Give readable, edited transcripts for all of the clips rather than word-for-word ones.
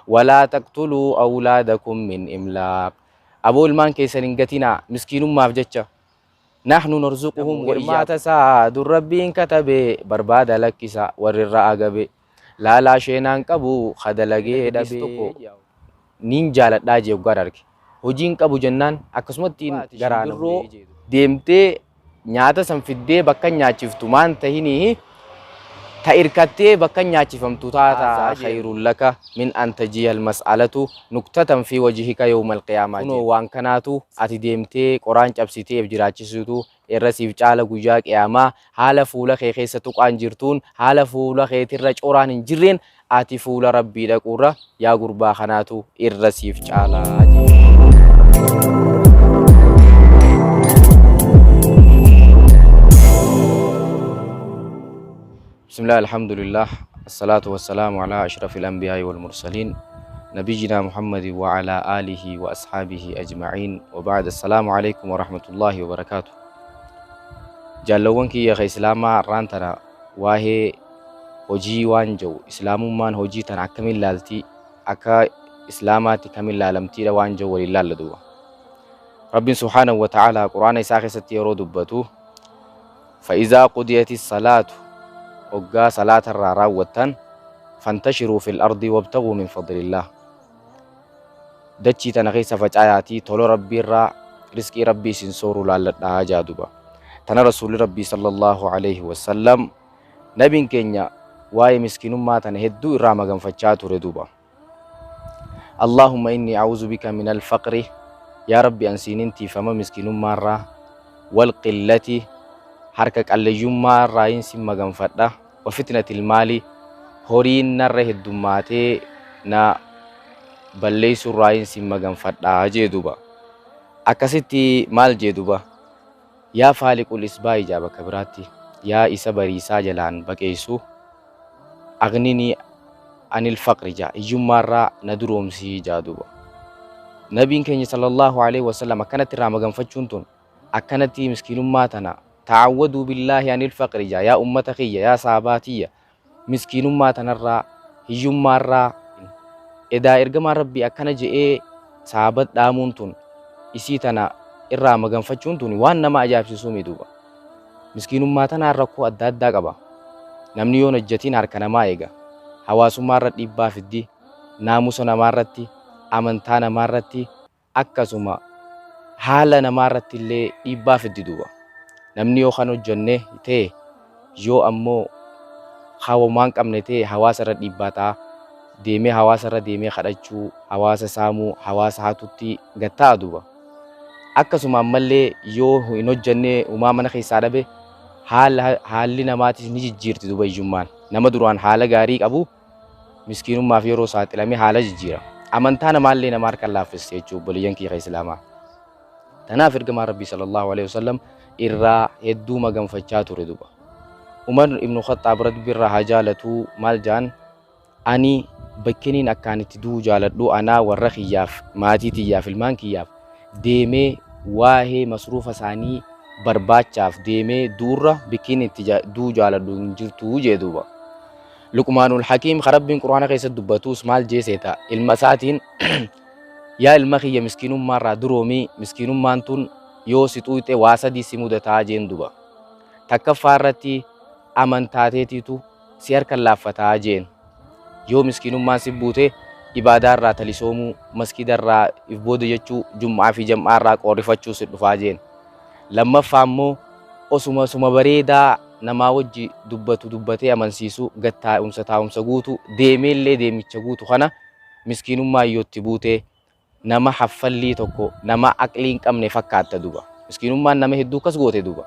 Walaa taqtuluu awlaadakum min imlaaq. Aboo ilmaan keessan hin gatinaa miskiinummaaf jecha. Nahnu narzuquhum wa Hirmaata isaa dur Rabbiin katabe barbaada lakkisa warri irra agabe. Laalaa sheenaan qabu ka dalagee dhabe. Tokko niin jaaladhaa jee hoggaan arge. Hojii hin qabu jennaan akkasumatti garaa na bulee. Deemtee nyaata san fiddee bakka nyaachiftu maan tahinii ta irkattee bakka nyaachifamtu taata khayrun laka min an taji'a almas'alatu nuktatan fi wajhika yawma alqiyaamaa. Kunoo waan kanaatu ati deemtee qoraan cabsitee if jiraachisuutu irra siif caala guyyaa qiyaamaa haala fuula kee keessa tuqaan jirtuun haala fuula keetirra coraan hin jirreen ati fuula Rabbii dhaquurra yaa gurbaa kanaatu irra siif caala jee. Bismillah, alhamdulillah, assalatu wassalamu ala ashrafil anbiya'i wal mursalin, nabiyina Muhammadin wa ala alihi wa ashaabihi ajma'in, wa ba'd. Assalaamu alaikum wa rahmatullahi wa barakatuh. Jaallawwan kiyya ka Islaamaa, har'aan tana waa'ee hojii waan jedhu, Islaamummaan hojii tana akkamiin laalti, akka Islaamaatti kamiin laalamtiidha waan jedhu waliin laalla duuba. Rabbiin subhaanahu wa ta'ala Quraana isaa keessatti yeroo dubbatu, fa'izaa qudiyati salaatu, hoggaa salaata irraa raawwattan, fantashiruu fil ardi wabtaguu min fadlillah, dachii tana keessa facayaatii tola Rabbii irraa risqii Rabbii isin sooru laalladhaa jaa duba. Tana Rasuulli Rabbii sallallahu alaihi wasallam, nabiin keenya, waa'ee miskiinummaa tana hedduu irraa maganfachaa ture duuba. Allahumma inni a'uuzu bika min alfaqri, yaa Rabbi an siinin tiifama miskiinummaa irraa, wal qillati, harka qalleeyyummaa irraayin sin maganfadha, wa fitnatil maali, horiin narra heddummaatee na balleessuu irraayin sin maganfadha jee duuba. Akkasitti maal jee duuba? Yaa faaliqul isbaa'i jaa bakka biraatti, yaa isa bariisaa jalaan baqeessu, agninii anil faqri jaa, hiyyummaarraa na duroomsi jaa duuba. Nabiin keenya sallallahu alaihi wasallam akkanatti irraa maganfachuun tun, akkanatti miskiinummaa tana, ta'awwaduu billaahi anil faqri jaa, yaa ummata kiyya, yaa sahabaa tiyya, miskiinummaa tanarraa, hiyyummaarraa. Edaa ergamaan Rabbii akkana je'ee sahaabat dhaamuun tun, isii tana irraa maganfachuun tun waan nama ajaa'ibsiisuu duuba. Miskiinummaa tanaan rakkoo adda addaa qaba. Namni yoo hojjatiin harka namaa eega. Hawaasummaa irra dhiibbaa fiddi. Naamusa namaa irratti, amantaa namaa irratti, akkasuma haala namaa irratti illee dhiibbaa fiddi duuba. Namni yoo kan hojjanne ta'e, yoo ammoo homaa hin qabne ta'e, hawaasa irra dhiibbaa ta'a. Deemee hawaasa irra deemee kadhachuu, hawaasa saamuu, hawaasa hatutti gad ta'a duuba. Akkasuma ammallee yoo hin hojjanne, homaa mana keessaa dhabe, haalli namaatis ni jijjiirti duuba hiyyummaan. Nama duraan haala gaarii qabu miskiinummaaf yeroo saaxilame haala jijjiira. Amantaa namaallee nama harka laaffiste jechuudha obboleeyyan kiyya Islaamaa. Tanaaf ergamaan Rabbii sallallahu alaihi wasallam irraa hedduu maganfachaa ture duuba. Umar ibn Khattaab Rabbi irraa haa jaalatuu maal jaan? Ani bakkiniin akkaan itti du'uu jaaladhu, anaa warra kiyyaaf, maatii tiyyaaf, ilmaan kiyyaaf deemee waa'ee masruufa isaanii barbaachaaf deemee du'urra bikkiin itti du'uu jaaladhu hin jirtu jee duuba. Luqmaanul Hakiim ka Rabbiin Qur'aana keessatti dubbatus maal jee seeta? Ilma isaatiin, yaa ilma kiyya, miskiinummaarraa duroomii, miskiinummaan tun yoo si xuuxxe waa sadii si mudataa jeen duba. Takkaffaa irratti amantaateetiitu si harkan laaffataa jeen. Yoo miskiinummaan si buute ibaadaa irraa talisoomuu, masgida irraa if booda jechuu, jum'aa fi jam'aa irraa qoorrifachuu si dhufaa jeen. Lammaffaa immoo osuma suma bareedaa namaa wajji dubbatu dubbatee amansiisu, gad taa'umsa taa'umsa guutu, deemeellee deemicha guutu kana, miskiinummaa yoo itti buute nama haffallii tokko, nama aqlii hin qabne fakkaatta duba. Miskiinummaan nama hedduu akkas goote duba.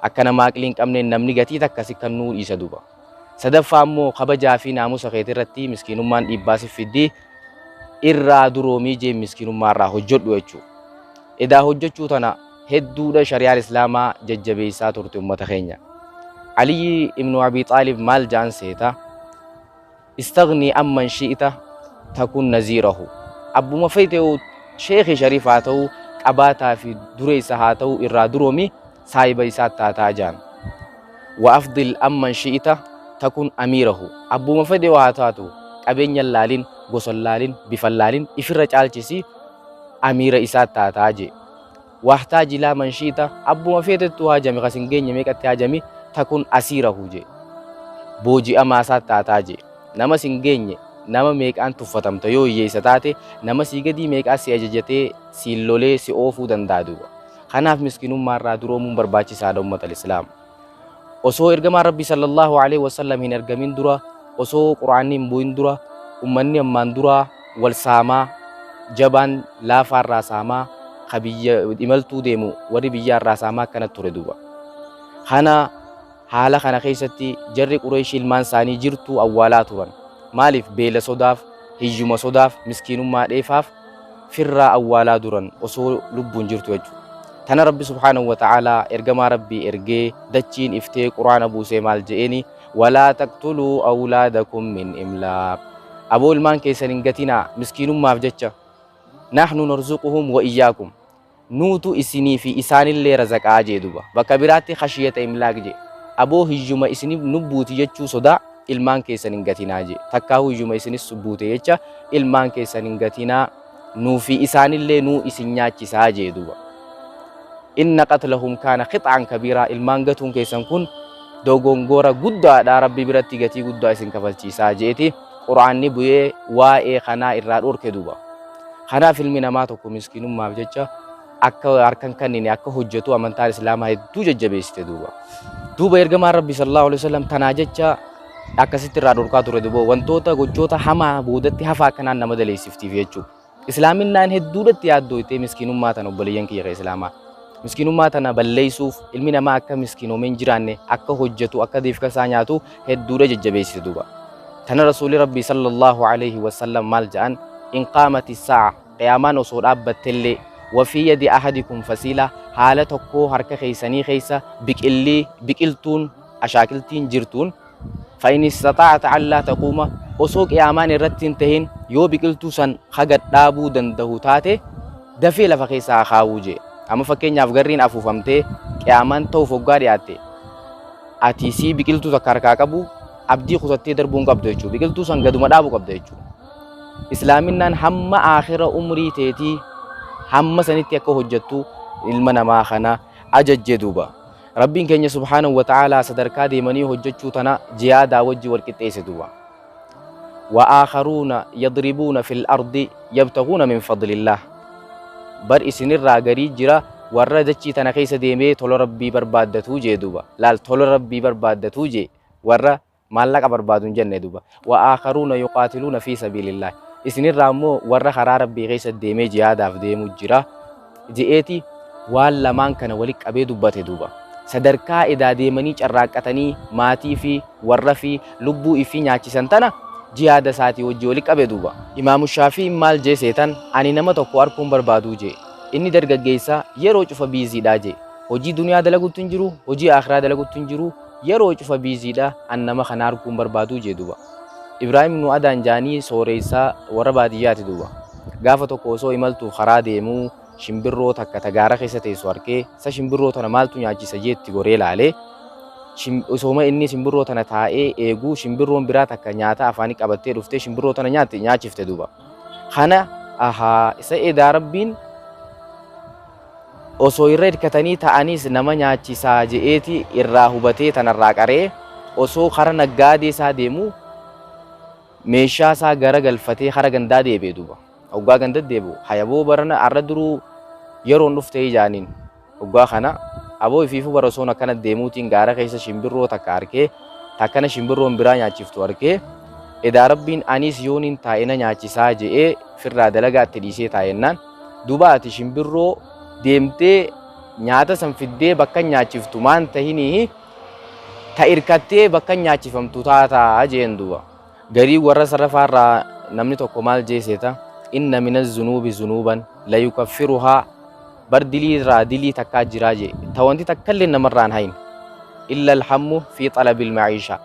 Akka nama aqlii hin qabne namni gatii takka si kennuu dhiisa duba. Sadaffaa immoo kabajaa fi naamusa keetii irratti miskiinummaan dhiibbaa si fiddi, irraa duroomii jeen, miskiinummaa irraa hojjedhu jechuudha. Edaa hojjechuu tana hedduudha shari'aan Islaamaa jajjabeessaa turte ummata keenya. Aliyyi ibnu Abi Xaalib maal ja'an seeta? Istaghni amman shi'ita takun naziirahu. Abbuma feete sheekhi shariif haa ta'u, qabaataa fi dureessa haa ta'u, irraa duroomi, saahiba isaa taataa jaan. Wa afdil amman shi'ita takun amiirahu. Abbuma fedhe haa taatu, qabeenya laalin, gosa hin laalin, bifa hin laalin, ifirra caalchisi amiira isaa taataa jee. Wahtaaj ilaa man shi'ta, abbuma feetettuu haajami, ka sin geenye meeqatti haajami, takun asiirahu jee. Booji'amaa isaa taataa jee. Nama sin geenye nama meeqaan tuffatamta yoo hiyyeessa taate, nama sii gadii meeqaa si ajajatee siin lolee si oofuu danda'a duuba. Kanaaf miskinummaa irraa duroomuun barbaachisaadha ummatal islaam. Osoo ergamaan Rabbii sallallahu alaihi wasallam hin ergamin dura, osoo Qur'aanni hin bu'in dura, ummanni ammaan duraa wal saamaa, jabaan laafaa irraa saamaa, ka biyya imaltuu deemu warri biyyaa irraa saamaa akkana ture duuba. Kana haala kana keessatti jarri Qureeshii ilmaan isaanii jirtuu awwaalaa turan. Maaliif? Beela sodaaf, hiyyuma sodaaf, miskiinummaa dheefaaf firraa awwaalaa duran osoo lubbuun jirtu jechuudha. Tana Rabbi subhaanahu wa ta'aalaa ergamaa Rabbii ergee dachiin iftee Qur'aana buusee maal je'eeni? Walaa taqtuluu awlaadakum min imlaaq. Aboo ilmaan keessan hin gatinaa miskiinummaaf jecha. Nahnu narzuquhum wa iyyaakum. Nuutu isinii fi isaanillee razaqaa jee duba. Bakka biraatti khashiyata imlaaq jee. Aboo hiyyuma isini nubbuuti jechuu sodaa ilmaan keessan hin gatinaa jee. Takkaahuu hiyyuma isinis buute jecha ilmaan keessan hin gatinaa. Nuu fi isaanillee nuu isin nyaachisaa jee duuba. Inna qatlahum kaana khixa'an kabiiraa, ilmaan gatuun keessan kun dogongora guddaadha, Rabbi biratti gatii guddaa isin kafalchiisaa jeeti Qur'aanni bu'ee waa'ee kanaa irraa dhorke duuba. Kanaaf ilmi namaa tokko miskiinummaaf jecha akka harka hin kannine, akka hojjetu amantaan Islaamaa hedduu jajjabeessite duuba. Duuba ergamaan Rabbi sallallahu alaihi wasallam tanaa jecha akkasitti irraa dhorkaa ture duuba, wantoota gochoota hamaa boodatti hafaa akkanaan nama daleessiftiif jechuudha. Islaaminaan hedduudhatti yaaddooytee miskiinummaa tana, obboleeyyan kiyya ka Islaamaa. Miskiinummaa tana balleessuuf, ilmi namaa akka miskiinoomee hin jiraanne, akka hojjetu, akka difka isaa nyaatu hedduudha jajjabeessite duuba. Tana Rasuulli Rabbii sallallahu alaihi wasallam maal ja'an? In qaamati sa'a, qiyaamaan osoo dhaabbattellee, wa fi yadi ahadikum fasiila, haala tokkoo harka keessanii keessa biqilli biqiltuun ashaakiltiin jirtuun, fa in istaxaa'ata allaa taquuma, osoo qiyaamaan irratti hin tahin yoo biqiltuu san ka gad dhaabuu dandahu taate dafee lafa keessa haa kaawuu jee. Amma fakkeenyaaf garriin afuufamtee qiyaamaan ta'uuf hoggaa dhiyaatte, ati sii biqiltuu takka harkaa qabu abdii kutattee darbuu hin qabdu jechuudha. Biqiltuu san gaduma dhaabuu qabda jechuudha. Islaaminaan hamma aakhira umrii teetii hamma sanitti akka hojjettu ilma namaa kana ajajje duuba. Rabbiin keenya subhaanahu wa ta'aalaa sadarkaa deemanii hojjechuu tana jihaadaa wajji wal qixxeesse duuba. Wa aakharuuna yadribuuna fil ardi yabtaguuna min fadlillaah. Bar isinirraa garii jira warra dachii tana keessa deemee tola Rabbii barbaaddatuu jee duuba. Laal, tola Rabbii barbaaddatuu jee, warra maallaqa barbaadu hin jenne duuba. Wa aakharuuna yuqaatiluuna fi sabiilillaah. Isinirraa immoo warra karaa Rabbii keessa deemee jihaadaaf deemu jira je'eeti waan lamaan kana wali qabee dubbate duuba. Sadarkaa edaa deemanii carraaqqatanii maatii fi warra fi lubbuu ifii nyaachisan tana jihaada isaatii wajji wali qabe duuba. Imaamu Shaafi'iin maal jee seetan? Ani nama tokko arkuun barbaaduu jee. Inni dargaggeessa yeroo cufa biiziidhaa jee. Hojii duniyaa dalagutti hin jiru, hojii aakhiraa dalagutti hin jiru, yeroo cufa biiziidha, an nama kana arguu hin barbaaduu jee duuba. Ibraahim ibnu Adaan jaanii sooreessa warra baadiyyaati duuba. Gaafa tokko osoo imaltuuf karaa deemuu shimbirroo takka ta gaara keessa teessu arkee, sa shimbirroo tana maaltu nyaachisa jee itti goree laale. Osooma inni shimbirroo tana taa'ee eeguu shimbirroon biraa takka nyaata afaanii qabattee dhuftee shimbirroo tana nyaatte nyaachifte duuba. Kana ahaa isa edaa Rabbiin osoo irra hirkatanii ta'aniis nama nyaachisaa je'eeti irraa hubatee tanarraa qaree, osoo kara naggaadee isaa deemu meeshaa isaa gara galfatee kara gandaa deebi'e duuba. Hoggaa ganda deebi'u, hayaboo barana arra duruu yeroon dhuftee jaaniin. Hoggaa kana aboo ifiifuu bara osoon akkana deemuutiin gaara keessa shimbirroo takka arkee, takkana shimbirroon biraa nyaachiftu arkee, edaa Rabbiin aniis yooniin taa'e na nyaachisaa je'ee firraa dalagaa itti dhiisee taa'ennaan, duuba ati shimbirroo deemtee nyaata san fiddee bakka nyaachiftu maan tahiniihi ta irkattee bakka nyaachifamtu taataa jeen duuba. Garii warra sarafaa irraa namni tokko maal jee seeta? Inna mina zunuubi zunuuban la yukaffiruhaa, bar dilii irraa dilii takkaa jiraa jee, ta wanti takkallee namarraa hin hayne, illa alhammu fi xalabil ma'iisha,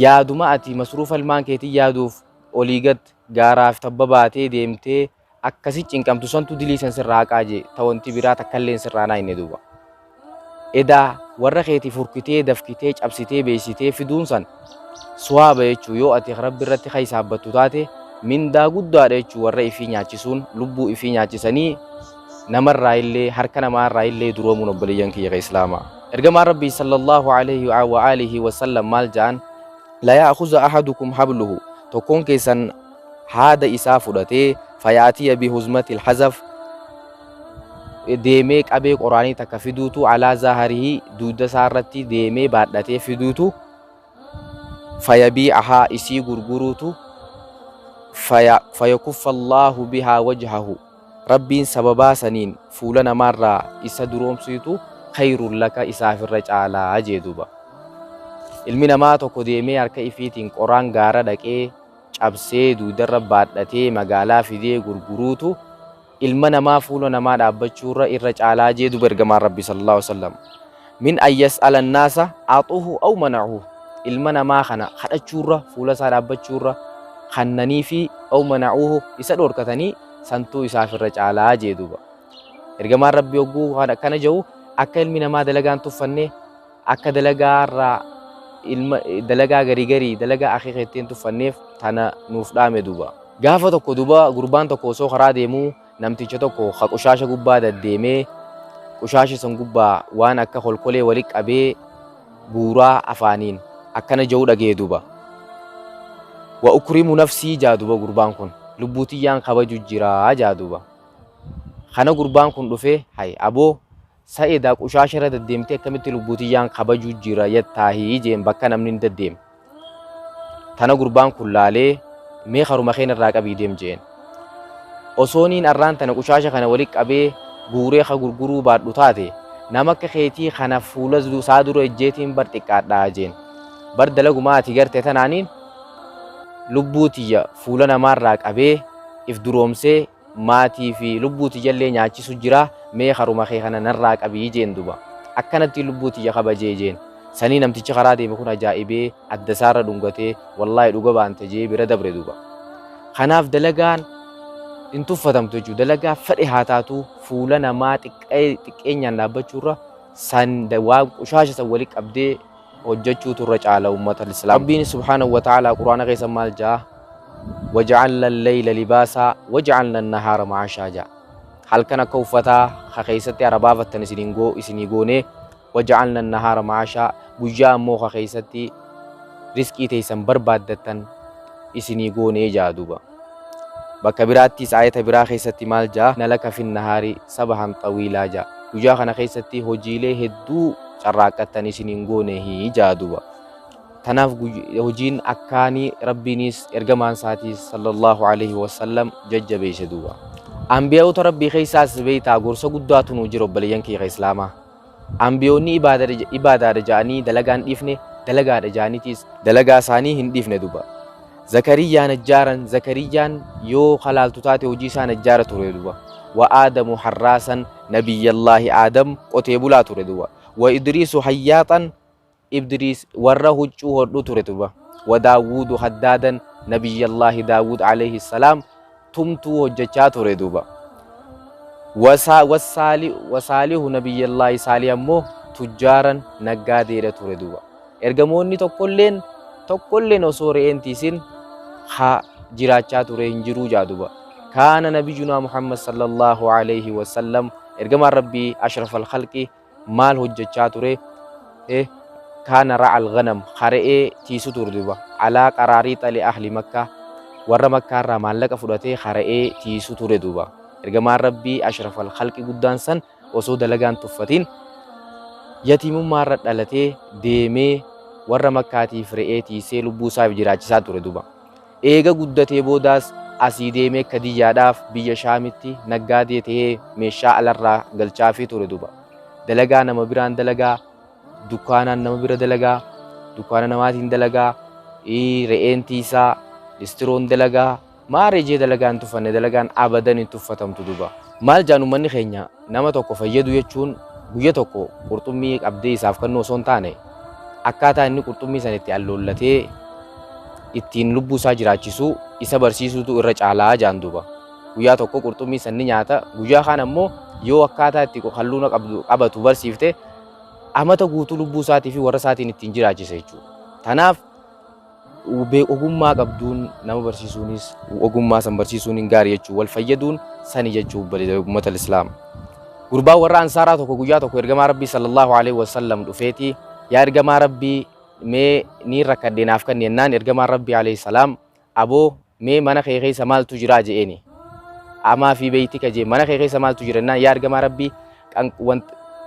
yaaduma ati masruufa ilmaan keetii yaaduuf olii gad gaaraaf tabba baatee deemtee akkasi cinqamtu santu dilii san sirraa haqaa jee, ta wanti biraa takkalleen sirraa hin hayne duuba. Edaa warra keetiif hurkitee dafkitee cabsitee beeysitee fiduun san suwaaba jechuu, yoo ati Rabbi irratti ka hisaabbattu taate Mindaa guddaadha jechuun warra ifii nyaachisuun, lubbuu ifii nyaachisanii namarraa illee, harka namaarraa illee duroomuun, obboleeyyan kiyya ka islaamaa. Ergamaan Rabbii sallallahu alayhi wa alihi wa sallam maal ja'an? La ya'khuza ahadukum habluhu, tokkoon keessan haada isaa fudhatee, fayaatiya bihuzmatil hazaf, deemee qabee qoraanii takka fiduutu, alaa zaharihi, dugda isaa irratti deemee baadhatee fiduutu, fayabii'ahaa, isii gurguruutu, fayakuffa Allaahu bihaa wajhahu, Rabbiin sababaa saniin fuula namaarraa isa duroomsiitu, khayrun laka, isaaf irra caalaa jee duuba. Ilmi namaa tokko deemee harka ifiitiin qoraan gaara dhaqee cabsee dugdarra baadhatee magaalaa fidee gurguruutu ilma namaa fuula namaa dhaabbachuurra irra caalaa jee duba ergamaan Rabbi sallallahu alaihi wasallam. Min an yas'ala annaasa axuhu aw mana'uhu, ilma namaa kana kadhachuurra, fuula isaa dhaabbachuurra, kannanii fi aw mana'uhu, isa dhoorkatanii santuu isaaf irra caalaa jee duba. Ergamaan Rabbi hogguu kana jedhu akka ilmi namaa dalagaan tuffanne, akka dalagaa irraa ilma dalagaa garii garii dalagaa akeeka ittiin tuffanneef tana nuuf dhaame duba. Gaafa tokko duba gurbaan tokko osoo karaa deemuu namticha tokko ka qushaasha gubbaa daddeemee qushaasha san gubbaa waan akka kolkolee wali qabee guuraa afaaniin akkana ja'u dhaga'e duba. Wa ukrimu nafsii jaa duba, gurbaan kun lubbuu tiyyaan kabaju jiraa jaa duba. Kana gurbaan kun dhufee, hay aboo, sa edaa qushaasha irra daddeemtee akkamitti lubbuu tiyyaan kabaju jira jettaahii jeen bakka namni hin daddeemne. Tana gurbaan kun laalee, mee karuma keen irraa qabii deem jeen. Osooniin arraan tana qushaasha kana wali qabee guuree ka gurguruu baadhu taate, nama akka keetii kana fuula isaa dura ejjeetiin bar xiqqaadhaa jeen. Bar dalagumaa ati garte tanaaniin lubbuu tiyya fuula namaarraa qabee if duroomsee maatii fi lubbuu tiyyallee nyaachisu jira, mee karuma kee kana narraa qabii jeen duba. Akkanatti lubbuu tiyya kabajee jeen. Sanii namtichi karaa deeme kun ajaa'ibee adda isaarra dhungatee, wallaahi dhuga baante jee bira dabre duba. Kanaaf dalagaan hin tuffatamtu jechuudha. Dalagaa fedhe haa taatu, fuula namaa xiqqeenyaan dhaabbachuurra san waan qushaasha san wali qabdee hojjechuutu irra caala ummata islaam. Rabbiin subhaanahu wa ta'ala Quraana keessa maal jaa? Waja'alna al-layla libaasaa waja'alna an-nahaara ma'ashaa jaa. Halkan akka uffataa ka keessatti arabaafattan isiniin goo isinii goonee, waja'alna an-nahaara ma'ashaa, guyyaa ammoo ka keessatti rizqii teessan barbaaddattan isinii goonee jaa duuba. Bakka biraattis aayata biraa keessatti maal jaa? Na laka fin nahaari sabahan xawiilaa jaa. Guyyaa kana keessatti hojiilee hedduu carraaqqattan isiniin goonehi jaa duuba. Tanaaf hojiin akkaanii Rabbiinis ergamaan isaatiis sallallahu alaihi wasallam jajjabeesse duuba. Anbiyaa'ota Rabbii keessaas beektaa gorsa guddaatu nuu jira, obboleeyyan kiyya islaamaa. Anbiyoonni ibaadaadha ja'anii dalagaan dhiifne, dalagaadha ja'aniitiis dalagaa isaanii hin dhiifne duuba. Zakariyaa najjaaran, Zakariyyaan yoo kalaaltu taate hojii isaa najjaara ture duuba. Wa Aadamu harraasan, nabiyyallaahi Aadam qotee bulaa ture duuba. Wa Idriisu hayyaaxan, Idriis warra huccuu hodhu ture duuba. Wa Daawuudu haddaadan, nabiyyallaahi Daawud alayhi salaam tumtuu hojjechaa ture duuba. Wa Saalihu, nabiyyallaahi Saalih ammoo tujjaaran, naggaadeedha ture duuba. Ergamoonni tokkolleen osoo re'een tiisin ha jiraachaa ture hin jiruu jaa duuba. Kaana nabiyyunaa Muhammad sallallahu alayhi wasallam, ergamaan Rabbii ashrafal khalqi maal hojjechaa ture? Kaana ra'al ghanam, ka re'ee tiisu ture duuba. Alaa qaraariixa li ahli Makkaa, warra Makkaarraa maallaqa fudhatee ka re'ee tiisu ture duuba. Ergamaan Rabbii ashrafal khalqi guddaan san osoo dalagaan tuffatin yatiimummaarra dhalatee deemee warra Makkaatiif re'ee tiisee lubbuu isaaf jiraachisaa ture duuba. Eega guddatee boodaas asii deemee Kadiyyaadhaaf biyya Shaamitti naggaadee tahee meeshaa alarraa galchaafii ture duuba. Dalagaa nama biraan dalagaa, dukkaanaan nama bira dalagaa, dukkaana namaatiin dalagaa, re'een tiisaa, listiroon dalagaa, maaree jee dalagaa hin tuffanne, dalagaan abadan hin tuffatamtu duuba. Maal jaan uummanni keenya, nama tokko fayyadu jechuun guyya tokko qurxummii qabdee isaaf kennuu osoo hin taane, akkaataa inni qurxummii sana itti alloollatee ittiin lubbuu isaa jiraachisu isa barsiisuutu irra caalaa jaan duuba. Guyyaa tokko qurxummii san ni nyaata, guyyaa kaan ammoo yoo akkaataa itti halluuna qabatu barsiifte amata guutuu lubbuu isaatii fi warra isaatiin ittiin jiraachisa jechuudha. Tanaaf Ogummaa qabduun nama barsiisuunis ogummaa san barsiisuun hin gaarii jechuudha. Wal fayyaduun sani jechuudha ummata Islaam. Gurbaan warra Ansaaraa tokko guyyaa tokko ergamaa Rabbii sallallahu alaihi wasallam dhufeeti, yaa ergamaa Rabbii, mee niin rakkadhe naaf kenni jennaan, ergamaan Rabbii alayhi salaam, aboo mee mana kee keessa maaltu jiraa je'eeni. Amaa fi beeytika jee, mana kee keessa maaltu jira jennaan, yaa ergamaa Rabbii,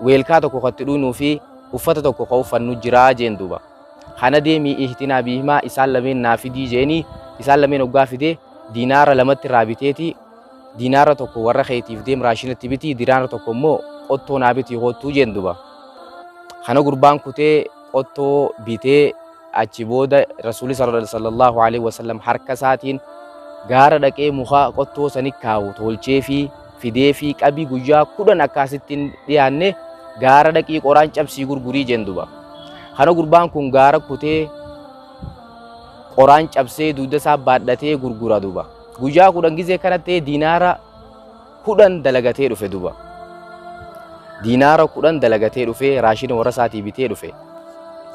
weelkaa tokko kan itti dhugnuu fi uffata tokko kan uffannu jiraa jeen duuba. Kana deemii ihtinaa bihimaa, isaan lameen naa fidii jeeni. Isaan lameen hoggaa fidee diinaara lamatti irraa biteeti, diinaara tokko warra keetiif deem raashinatti biti, diinaara tokko immoo qottoo naa biti koottuu jeen duuba. Kana gurbaan kutee qottoo bitee, achi booda Rasuulli sallallahu alaihi wasallam harka isaatiin gaara dhaqee muka qottoo sani kaawu tolchee fi fidee fi, qabii guyyaa 10 akkasitti hin dhiyaanne gaara dhaqii qoraan cabsii gurgurii jeen duuba. Kana gurbaan kun gaara kutee qoraan cabsee dugda isaa baadhatee gurgura duuba. Guyyaa 10 gizee kanatti diinaara 10 dalagatee dhufe duuba. Diinaara 10 dalagatee dhufe, raashina warra isaatii bitee dhufe.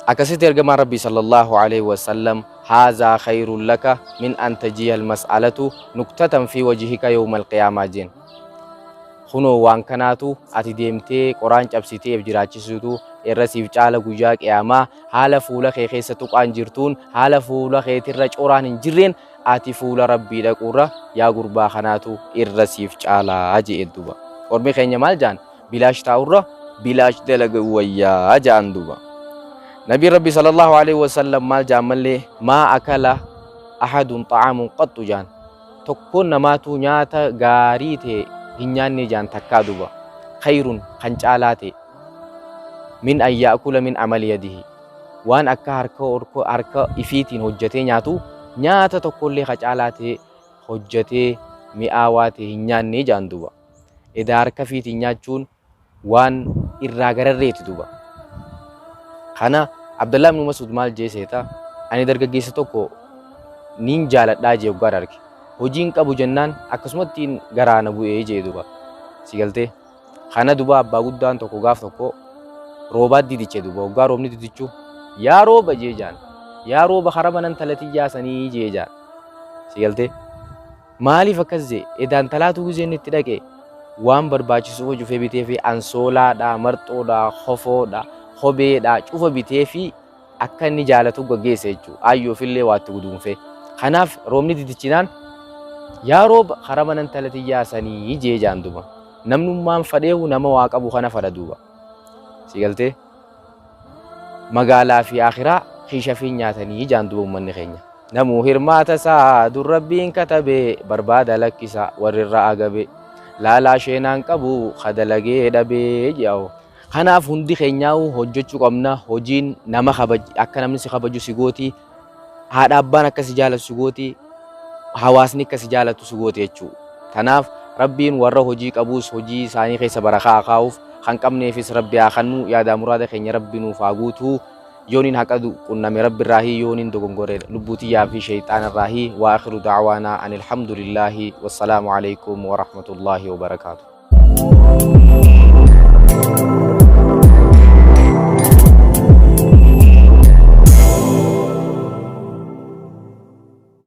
Akkasitti ergamaan Rabbii sallallahu alaihi wasallam, haazaa khayrun laka min an tajiya almas'alatu nuktatan fi wajhika yawma alqiyaamaa jeen. Kunoo waan kanaatu ati deemtee qoraan cabsiteef jiraachisuutu irra siif caala, guyyaa qiyaamaa haala fuula kee keessa tuqaan jirtuun, haala fuula keetirra coraan hin jirreen ati fuula Rabbii dhaquurra, yaa gurbaa, kanaatu irra siif caalaa je'een duuba. Ormi keenya maal jaan? Bilaash taa'urra bilaash dalaguu wayyaa ja'an duuba. Nabiin Rabbi sallallahu alaihi wasallam maal ja'an mallee? Maa akala ahadun xa'aamun qaxxu ja'an. Tokkoon namaatu nyaata gaarii ta'e hin nyaanne ja'an takkaa duuba. Khayrun kan caalaa ta'e min an ya'kula min amali yadihi. Waan akka harka ifiitiin hojjetee nyaatu, nyaata tokkollee ka caalaa ta'e hojjetee mi'aawaa ta'e hin nyaanne ja'an duuba. Edaa harka ifiitiin nyaachuun waan irraa gararreeti duuba. Kana Abdallah ibn Mas'ud maal jee seeta? Ani dargaggeessa tokko niin jaaladhaa jee, hoggaan arge. Hojiin qabu jennaan akkasumatti garaa na bu'ee jee duuba. Si galtee? Kana duba abbaa guddaan tokko gaaf tokko roobaat didiche duuba. Hoggaa roobni didichu, yaa rooba jee jaan. Yaa rooba kara manan talatiyyaa sanii jee jaan. Si galtee? Maaliif akkas jee? Edaan talaatu gizeen itti dhaqe waan barbaachisu cufa cufee bitee fi ansoolaadha, marxoodha, kofoodha, kopheedha cufa bitee fi akka inni jaalatu gaggeesse jechuudha. Ayyoof illee waa itti guduunfee. Kanaaf roobni didichinaan, yaa rooba kara mana intala tiyyaa sanii jee jaan duuba. Namnummaan fadheehu nama waa qabu kana fadha duuba. Si galtee? Magaalaa fi akhiraa kiisha fi nyaatanii jaan duuba uummanni keenya. Namuu hirmaata isaa dur Rabbiin katabe barbaada lakkisa warri irra agabe. Laalaa sheenaan qabu kadalagee dhabee jedhawo. Kanaaf hundi keenyaa'u hojjechuu qabna. Hojiin nama kabaj, akka namni si kabaju si gooti. Haadha abbaan akka si jaalatu si gooti. Hawaasni akka si jaalatu si gooti jechuudha. Kanaaf Rabbiin warra hojii qabuus hojii isaanii keessa barakaa haa kaa'uuf, kan qabneefis Rabbi haa kennu, yaadaa muraada keenya Rabbi nuuf haa guutuu. Yooniin haqa qunname Rabbi irraahi, yooniin dogongore lubbuu tiyyaa fi shayxaana irraahi. Wa akhiru da'waanaa anil hamdulillaahi, wassalaamu alaikum wa rahmatullaahi wa barakaatu.